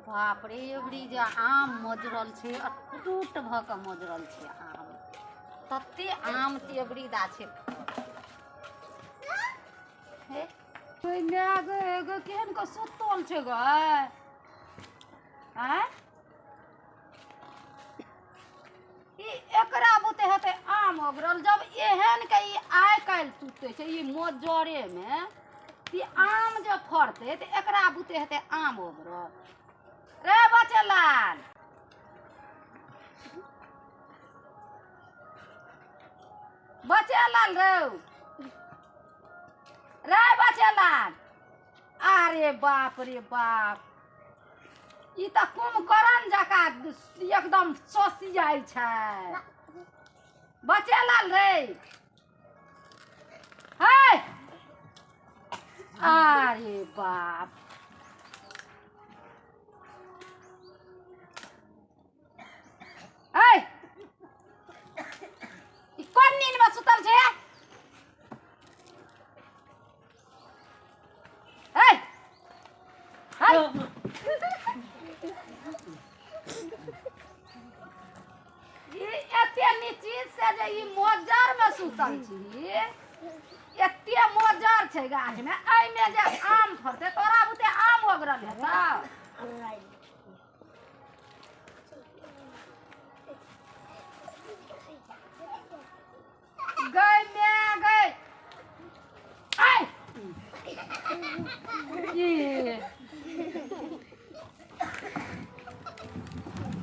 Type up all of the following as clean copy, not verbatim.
बाप रे, एबरी जे आम मजरल छै, अटूट भऽ कऽ मजरल छै आम। तते आम एबरी दा छै। हे माय गे, गे केहन के सुतल छै गे। आँय, ई एकरा बुते हेतै आम ओगरल? जब एहन के ई आइ काल्हि टूटै छै ई मजरे मे, ई आम जे फड़तै तऽ एकरा बुते हेतै आम ओगरल? रे बचेलाल, बचेलाल रौ, रे बचेलाल। अरे बाप रे बाप, ई तऽ कुम्भकर्ण जकाँ एकदम सोसियाइ छै। बचेलाल रे, हे, अरे बाप, ए, ई कोन नींद में सुतल छै? ए हे, ई एते निश्चित से जे ई मोजर में सुतल छी, एते मोजर छै गाछ में, एहिमे जे आम फड़तै, तोरा बुते आम ओगरल हेतौ? गै माय गै, आइ ई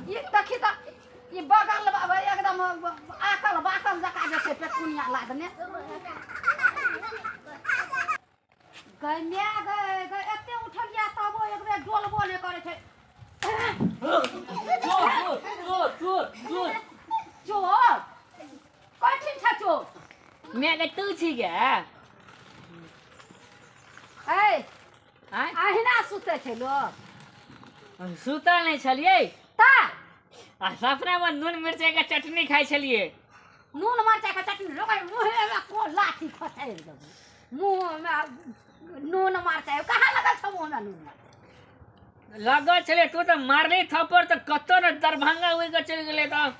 ई देखी तऽ, ई बगल बाबा एकदम आकल बाकल जकाँ जे छै पेटकुनिया लादने। गै माय गै गै, एते उठलिया तबो एक बेर डोलबो नहि करै छै। चोर चोर चोर चोर चोर कठिन छै चोर। मैं के तू छी गे? ए आँय, अहिना सुतै छै लोक? सुतल नहि छलियै ता आ सपना मे नून मिरचाई के चटनी खाइ छलियै। नून मरचाइ के चटनी लोक मुँहे मे को लाठी खसारि देबौ मुँह मे। नून मरचाइ कहाँ लगल छौ मुँह मे नून मरचाइ? लगल छलै। तू तऽ मारली थप्पड़ तऽ कतौ ने दरभंगा उड़ि कऽ चलि गेलै तऽ।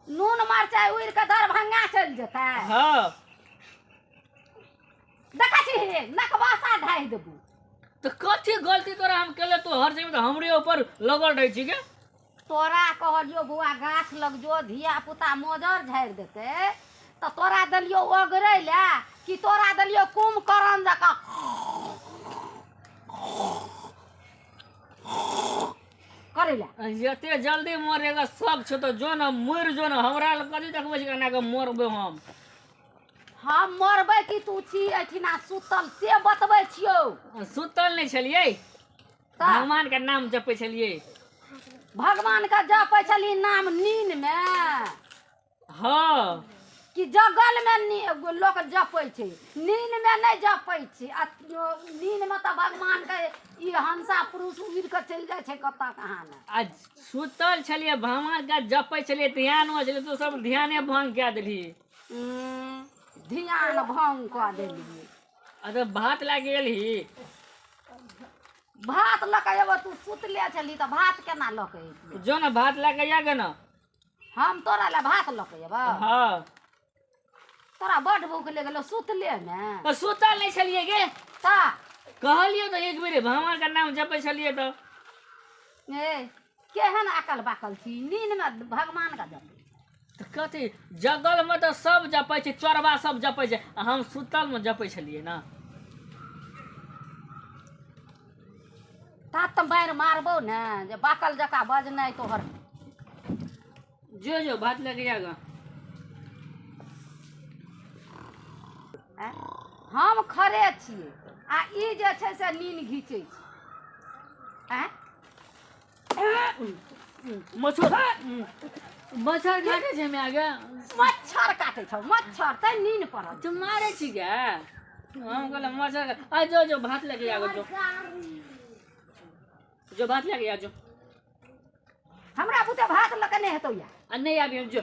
नून मरचाइ उड़ि कऽ दरभंगा चलि जेतै? हँ। देखै छी, नकबासा ढाहि देबू। तऽ कथी गलती तोरा हम केले? तू हर समय तऽ हमरे ऊपर लगल रहै छी गे। तोरा कहलियौ बौआ गाछ लग जो, धिया पुता मोजर झाड़ि देतै, तऽ तोरा देलियौ ओगरै लए कि तोरा देलियौ कुम्भकर्ण जकाँ करै लए? जते जल्दी मरेगा सब छौ तऽ जो ने, मरि जो ने। हमरा लग कथी देखबै छी? केना कऽ मरबै हम? हम मरबै कि तू छी एहिठिना सुतल से बतबै छियौ। सुतल नहि छलियै। तऽ भगवान के नाम जपै छलियै। भगवान के जपै छली नाम नीन मे? हँ। कि जगल मे लोक जपै छै, नीन मे नहि जपै छै। आ नीन मे तऽ भगवान के ई हंसा पुरुष उड़ि कऽ चलि जाइ छै कतऽ कहाँ ने। आ सुतल छलियै, भगवान के जपै छलियै, ध्यान मे छलियै, तू सब ध्याने भंग कए देलही। ध्यान भंग कऽ देलियै। आ तऽ भात लए गेलही? भात लऽ कऽ एबो? तू सुतले छलही तऽ भात केना लऽ कऽ एतियै? जो ने, भात लए कऽ आ गे ने। हम तोरा लए भात लऽ कऽ एबौ? हँ। तोरा बड्ड भूख लागि गेलौ सुतले मे? तऽ सुतल नहि छलियै गे। तऽ कहलियौ तऽ एक बेर भगवान के नाम जपै छलियै तऽ। ए, केहन अकल बाकल छी, नीन मे भगवान के जपै? तऽ कथी, जगल मे तऽ सब जपै छै, चोरबा सब जपै छै, आ हम सुतल मे जपै छलियै ने। तात तऽ मारि मारबौ ने जे बाकल जकाँ बजनाइ तोहर। जो जो, भात लए के आ गे। आँय? हम खड़े छियै आ ई जे छै से नीन घीचै छै। आँय? मच्छर मच्छर काटै छै माय गे। मच्छर काटै छौ मच्छर, तैं नीन पड़ल। तू मारै छी गे? हम कहलियै मच्छर। आ जो जो, भात लए के आ जो जो, भात लए के आ जो। हमरा बुते भात लऽ कऽ नहि हेतौ या। आ नहि आबी जो।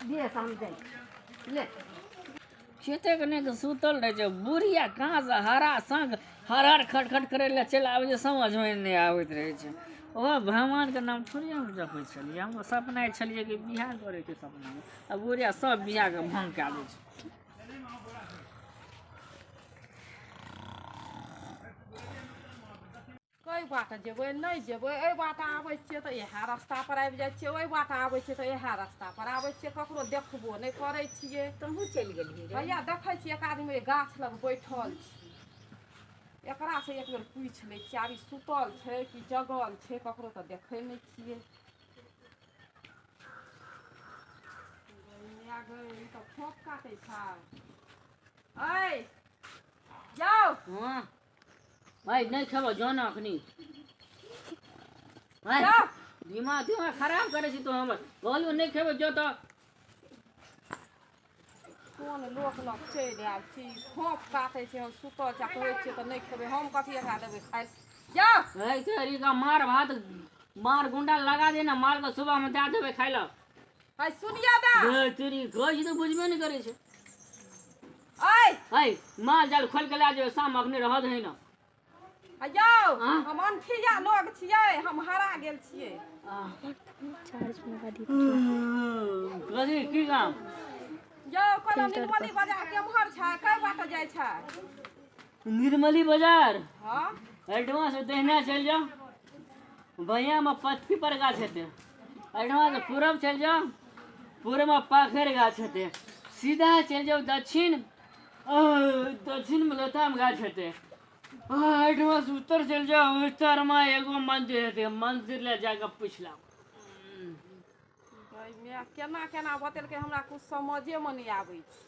बेस, हम जाइ छी। ले खेते के नहि सुतल रहै छै बुढ़िया, कहाँ से हरा शंख हर हर खट खट करै लए चलि आबै छै, समझमे नहि आबैत रहै छै। ओ भगवानके नाम थोड़े हम जपै छलियै, हम सपना छलियै कि बियाह करैके सपनामे, आ बुढ़िया सब बियाहके भंग कए दै छै। कई बाट जेबै नहि जेबै, एहि बाट आबै छियै तऽ इएह रास्ता पर आबि जाइ छियै, ओहि बाट आबै छियै तऽ इएह रास्ता पर आबै छियै, ककरो देखबो नहि करै छियै। तहूँ चलि गेलियै रे। भैया देखै छियै एक आदमी गाछ लग बैठल छै, एकरा से एक बेर पूछि लै छियै, आब ई सुतल छै कि जगल छै, ककरो तऽ देखै नहि छियै। गै गै, ई तऽ फोंक काटै छै। ऐ जाउ। हँ भाइ, नहि खेबो जो ने अखनी। भाइ जाउ। दिमाग दिमाग खराब करै छी तू हमर, कहलियौ नहि खेबो जो तऽ। कोन लोक लग चलि आयल छी, फोंक काटै छै, हम सुतल छै, कहै छियै तऽ नहि खेबै हम, कथी एकरा देबै खाइ? जाउ। है तेरी का मार भात मार गुंडा लगा दे ना, मार के सुबह में दए देबै खाइ लए। है सुनिया दा। हे तेरी कहै छी तऽ बुझबे नहि करै छै। ऐ है माल जाल खोलि के लए जेबै शाम, अखनी रहऽ दही ना। यौ, हाँ? हम अनठिया लोग छियै, हम हरा गेल छियै। कथी की काम? यौ कहलहुँ निर्मली बाजार केम्हर छै, कै बाटे जाइ छै? निर्मली बाजार? हँ। एहिठमा से दहिना चलि जाउ, बहियामे पत्ती पर गाछ हेतै। एहिठमा से पूरब चलि जाउ, पूरबमे पाखरि गाछ हेतै। सीधा चलि जाउ दक्षिण, दक्षिणमे लताम गाछ हेतै। एहिठमा से उत्तर चलि जाउ, उत्तरमे एगो मंदिर हेतै, मंदिर लए जाकऽ पूछि लाउ। गै माय, केना केना बतेलकै, हमरा कुछ समझेमे नहि आबै छै।